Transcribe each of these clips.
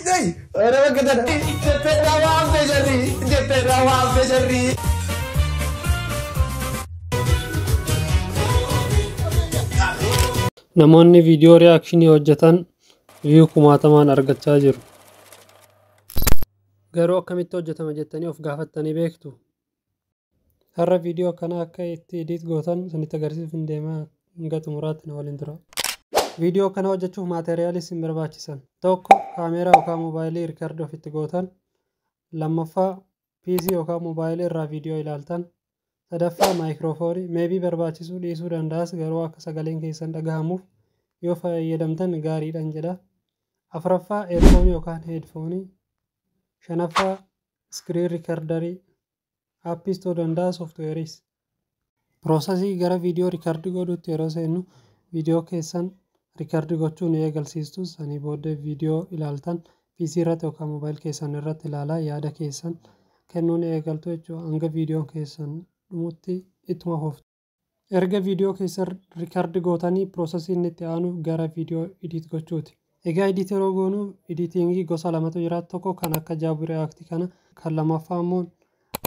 Nama bakka tana. Jettee na waamte jarri. Jettee na waamte jarri. Namoonni viidiyoo reaction hojjetan view kumaatamaan argachaa jiru. Garuu akkamitti hojjetama jettanii of gaafattanii beektu? Har'a viidiyoo kana akka itti edit gootan isinitti agarsiisuuf hin deemaa, hanga xumuraatti na waliin tura. Viidiyoo kana hojjechuuf maateriyaalii isin barbaachisan. Tokko, kaameeraa yookaan moobaayilii record ofitti gootan. Lammaffaa, PC yookaan moobaayilii irraa viidiyoo ilaaltan. Sadaffaa, maayikiroofoonii maybe barbaachisuu dhiisuu danda'as, garuu akka sagaleen keessan dhagahamuuf yoo fayyadamtan gaariidhaan jedha. Afuraffaa, earphone yookaan headphone. Shanaffaa, screen recorderii. Aappiis ta'uu danda'a, sooftiweeriis. Process gara viidiyoo record godhuutti yeroo seennu, viidiyoo keessan record gochuu ni eegalsiistu. Sanii booddee viidiyoo ilaaltan PC irratti yookaan moobaayil keessan irratti ilaalaa yaada keessan kennuu ni eegaltu jechuudha. Hanga viidiyoon keessan dhumutti ittuma fuftu. Erga viidiyoo keessan record gootanii, process inni itti aanu gara viidiyoo edit gochuuti. Egaa edit yeroo goonu editing gosa lamatu jira. Tokko kan akka Jaabu React kana, kan lammaffaa immoo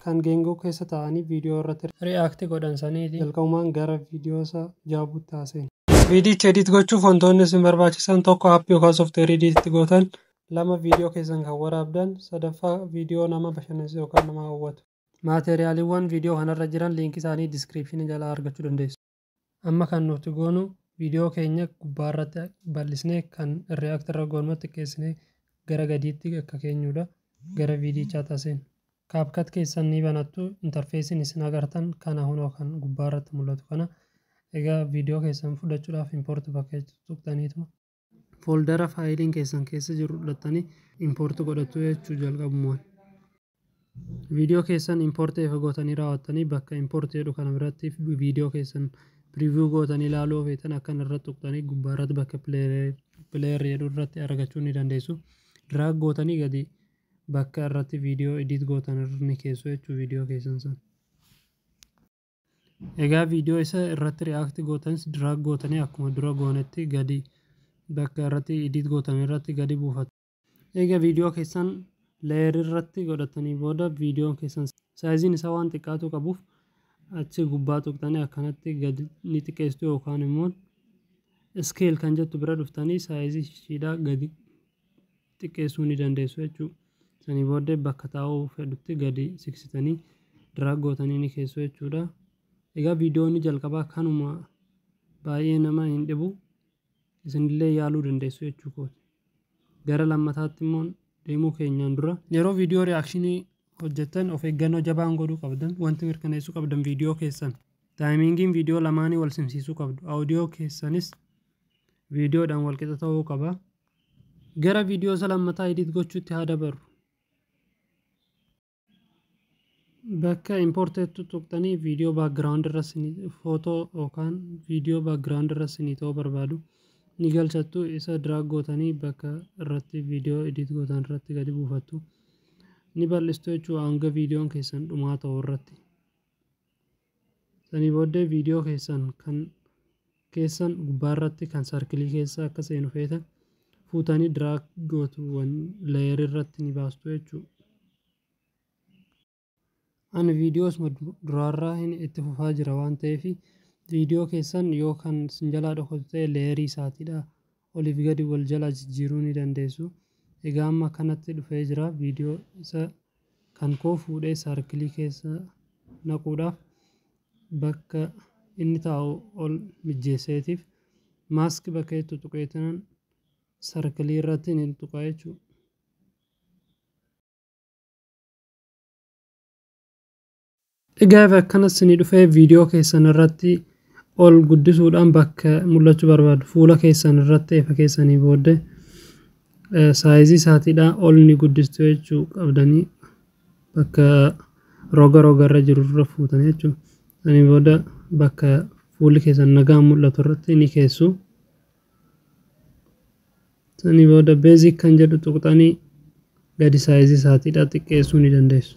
kan geengoo keessa taa'anii viidiyoo irratti react godhan saniiti. Jalqabumaan gara viidiyoo isa Jaabuutti haaseen. Viidiyicha edit gochuuf wantoonni isin barbaachisan: tokko, aappii yookaan sooftiweerii edit gootan; lama, viidiyoo keessan kan waraabdan; sadaffaa, viidiyoo nama bashannansiisu yookaan nama hawwatu. Maateriyaaliiwwan viidiyoo kanarra jiran liinkii isaanii description jalaa argachuu dandeessu. Amma kan nuti goonu viidiyoo keenya gubbaarratti bal'isnee kan react irra goonu xiqqeessinee gara gadiitti akka keenyudha. Gara viidiyichaa taasisnu. CapCut keessan ni banattu. Interfaceiin isin agartan kana hunoo kan gubbaarratti mul'atu kana. Egaa viidiyoo keessan fudhachuudhaaf import bakka tuqxaniituma folder faayiliin keessan keessa jiru fudhattanii import godhattu jechuu jalqabumaan. Viidiyoo keessan import eega gootanii raawwattanii, bakka import jedhu kana biratti viidiyoo keessan preview gootanii ilaaluu feetan akkan irratti tuqxanii gubbaarratti bakka player jedhu irratti argachuu ni dandeessu. Drag gootanii gadi bakka irratti viidiyoo edit gootan irra ni keessu jechuu viidiyoo keessan sana. Egaa viidiyoo isa irratti react gootanis drag gootanii akkuma dura goonetti gadi bakka irratti edit gootan irratti gadi buufatu. Egaa viidiyoo keessan layer irratti godhatanii booda, viidiyoon keessan sizeiin isaa waan xiqqaatu qabuuf achi gubbaa tuqxanii akkanatti gadi ni xiqqeessitu, yookaan immoo scale kan jettu bira dhuftanii size ishiidhaa gadi xiqqeessuu ni dandeessu jechuudha. Sanii booddee bakka taa'uu fedhutti gadi siqsitanii drag gootanii ni keessu jechuudha. Egaa viidiyoonni jalqabaa kanuma, baay'ee nama hin dhibu, isinillee yaaluu dandeessu jechuu kooti. Gara lammataatti immoo deemuu keenyaan dura, yeroo viidiyoo reaction hojjettan of eeggannoo jabaan godhuu qabdan, wanti mirkaneessuu qabdan, viidiyoo keessan timingiin viidiyoo lamaanii wal simsiisuu qabdu. Audio keessanis viidiyoodhaan wal qixa ta'uu qaba. Gara viidiyoo isa lammataa edit gochuutti haa dabarru. Bakka importeettu tuqxanii viidiyoo background irra footoo yookaan viidiyoo background irra isinii ta'uu barbaadu ni galchattu. Isa drag gootanii bakka irratti viidiyoo edit gootan irratti gadi buufattu. Ni bal'istu jechuudha hanga viidiyoon keessan dhumaa ta'u irratti. Sanii booddee viidiyoo keessan kan keessan gubbaarratti kan circle keessa akka seenu feetan fuutanii drag gootu, layer irratti ni baastu jechuudha. Ani viidiyoo duraarraa hin itti fufaa jira waan ta'eef, viidiyoo keessan yoo kan isin jalaa dhokatu ta'e layer isaatiidha oliif gadi wal jalaa jijjiiruu ni dandeessu. Egaa amma kanatti dhufee jira. Viidiyoo isa kan koo fuudhee circle keessa naquudhaaf bakka inni taa'u ol mijjeesseetiif mask bakka itti tuqeetinan circle irratti ni tuqa jechuudha. Egaa akkanas isinii dhufee, viidiyoo keessan irratti ol guddisuudhaan bakka mul'achuu barbaadu fuula keessan irratti efa keessanii booddee size isaatiidhaan ol ni guddistu jechuu qabdanii, bakka roga roga irra jiru irra fuutanii jechuudha. Sanii booda bakka fuulli keessan nagaan mul'atu irratti ni keessu. Sanii booda basic kan jedhu tuqxanii gadi size isaatiidhaan xiqqeessuu ni dandeessu.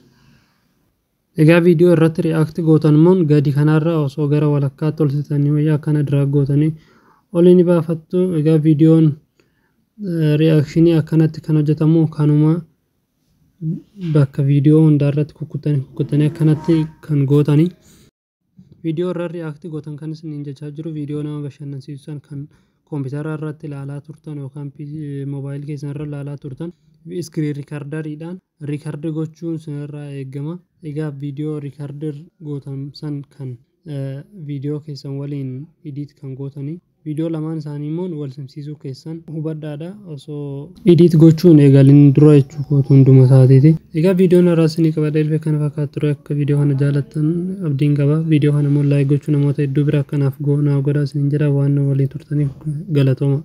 Egaa viidiyoo irratti react gootan immoo gadi kanarra osoo gara walakkaatti tolchitanii wayyaa, akkana drag gootanii olii ni baafattu. Egaa viidiyoon Reaction akkanatti kan hojjetamu kanuma bakka viidiyoo hundaarratti kukkutanii kukkutanii akkanatti kan gootanii. Viidiyoo irra react gootan kan isiniin jechaa jiru viidiyoo nama bashannansiisan kan koompitara irratti ilaalaa turtan yookaan moobaayilii keessan irra ilaalaa turtan screen recorderiidhaan record gochuun sinirraa eegama. Egaa viidiyoo record gootan san kan viidiyoo keessan waliin edit kan gootanii. Viidiyoo lamaan isaanii immoo wal simsiisuu keessan hubadhaadha osoo edit gochuun eegalin dura jechuu kootu hunduma isaatiiti. Egaa viidiyoon har'aa isinii qabadhee dhufe kana fakkaatu ture. Akka viidiyoo kana jaalattan abdiin qaba. Viidiyoo kana immoo like gochuu namoota hedduu bira akkanaaf naaf godhaa isiniin jedha. Waan waliin turtaniif galatooma.